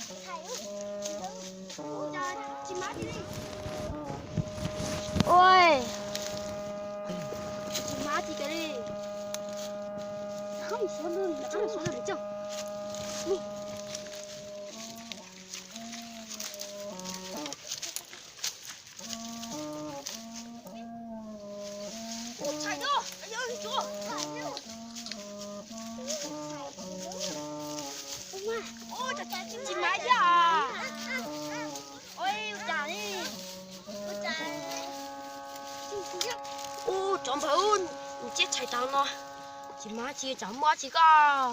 Ua, tsis mab tsis cov li. Tsis mab thiab. Ua cas li? Ub, tsov npawg, nws ciaj tshais tau no, tsis mab tsis tsam muaj tsis koj.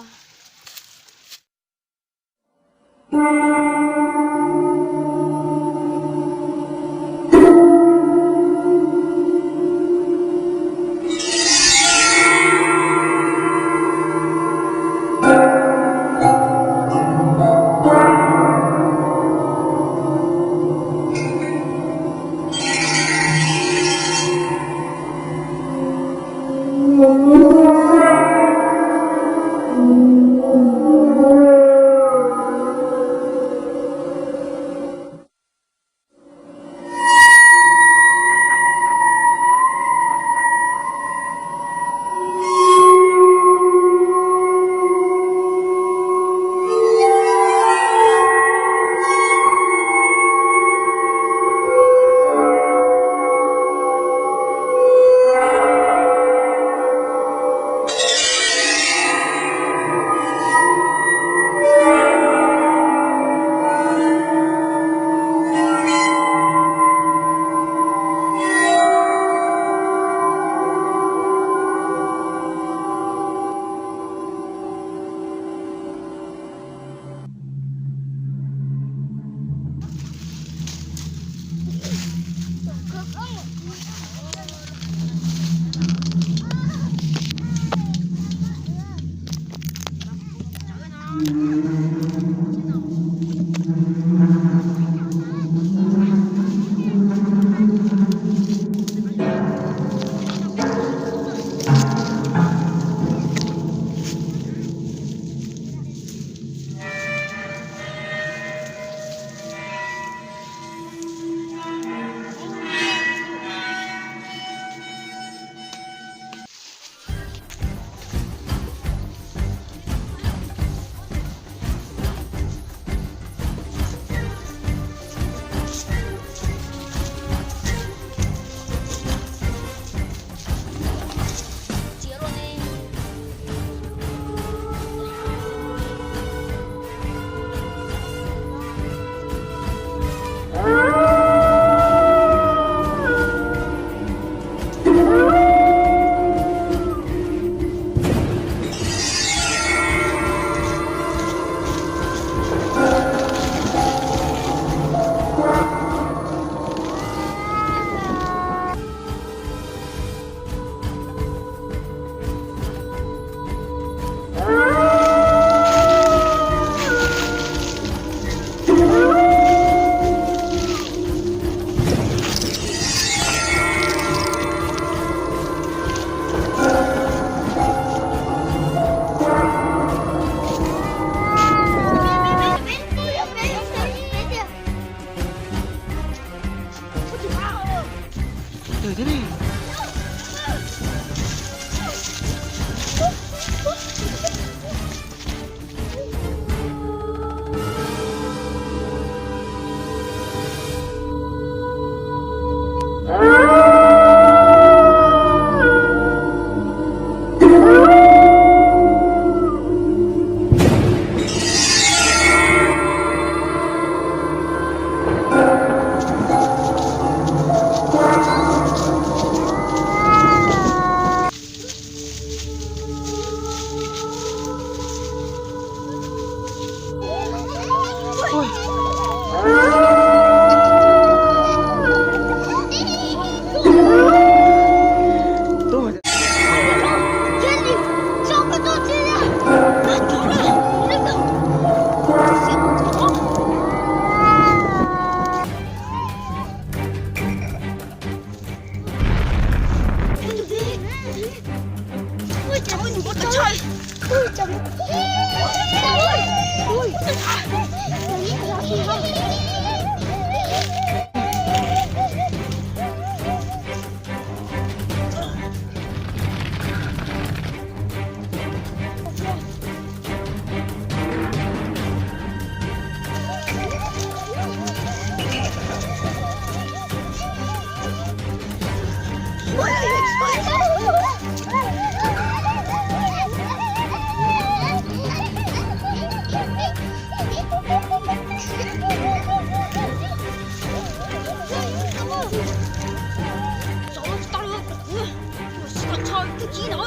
Tsis no.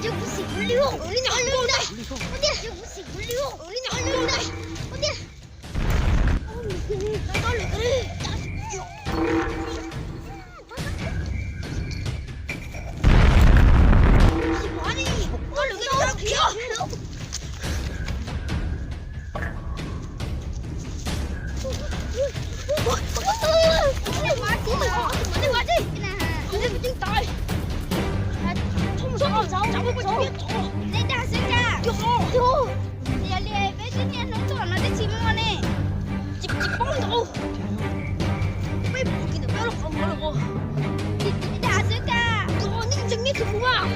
Yog kuv xim kuv liu. Ua li no ua ntej. Ua tiag, yog kuv xim kuv liu. Ua li no ua ntej. Ua tiag. Nej dag xwb cas? Yog li peb twb niaj hnub tuaj no twb tsis muaj ne. Tsis paub ntau. Peb pom kiag ntawm peb los qhov muag los. Dag xwb cas? Yog nej ntseeg nej tus mus mas.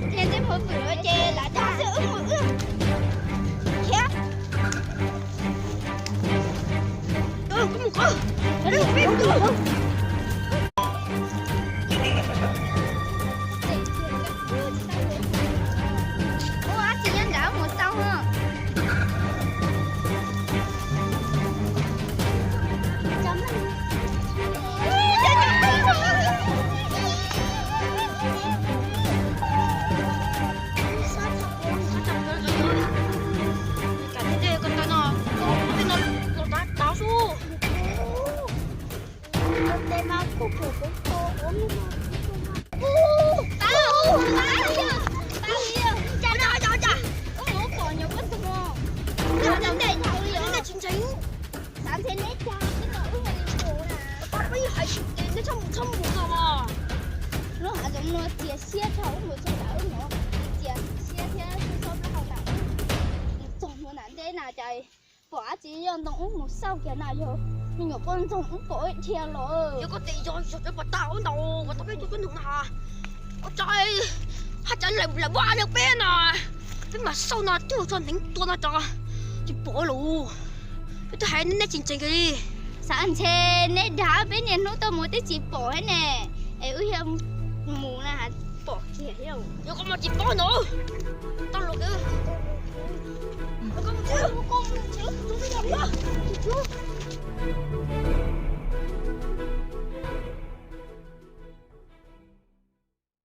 Niag ntsej muag vwm ces lam dag xwb wb mus wb. Khiav. Ua dab tsi nyob nrad mus xauj. Xav nthe neb cas tsis tau wb mus li mus na. Peb hais tias neb txhob mus txhob mus no mas. Lub hav zoov no txias siab tshaj wb mus txog ntawd no. Txias siab thiab txhob rau hauv ntawd. Mus txog mus nram ntej na cas pom dab tsi yog ntoo wb mus xauj kiag na yog me nyuam poj ntxoog wb pom ib dhia los. Yog koj tias yog yog cov pom tag ub ntau uas tau peb tuaj cuab nws na. Ua cas haj tseem lawm lawm vaj li peb no. Peb mas xauj no twb tso neev tua no tso tsis pom lus. Peb twb hais neb tsis ntseeg kiag li. Xav ntshe neb dag peb niaj hnub tuaj mus twb tsis pom thiab ne. Es wb thiaj mus na pom kiag thiab. Yog koj mas tsis paub ntau. Tau lus.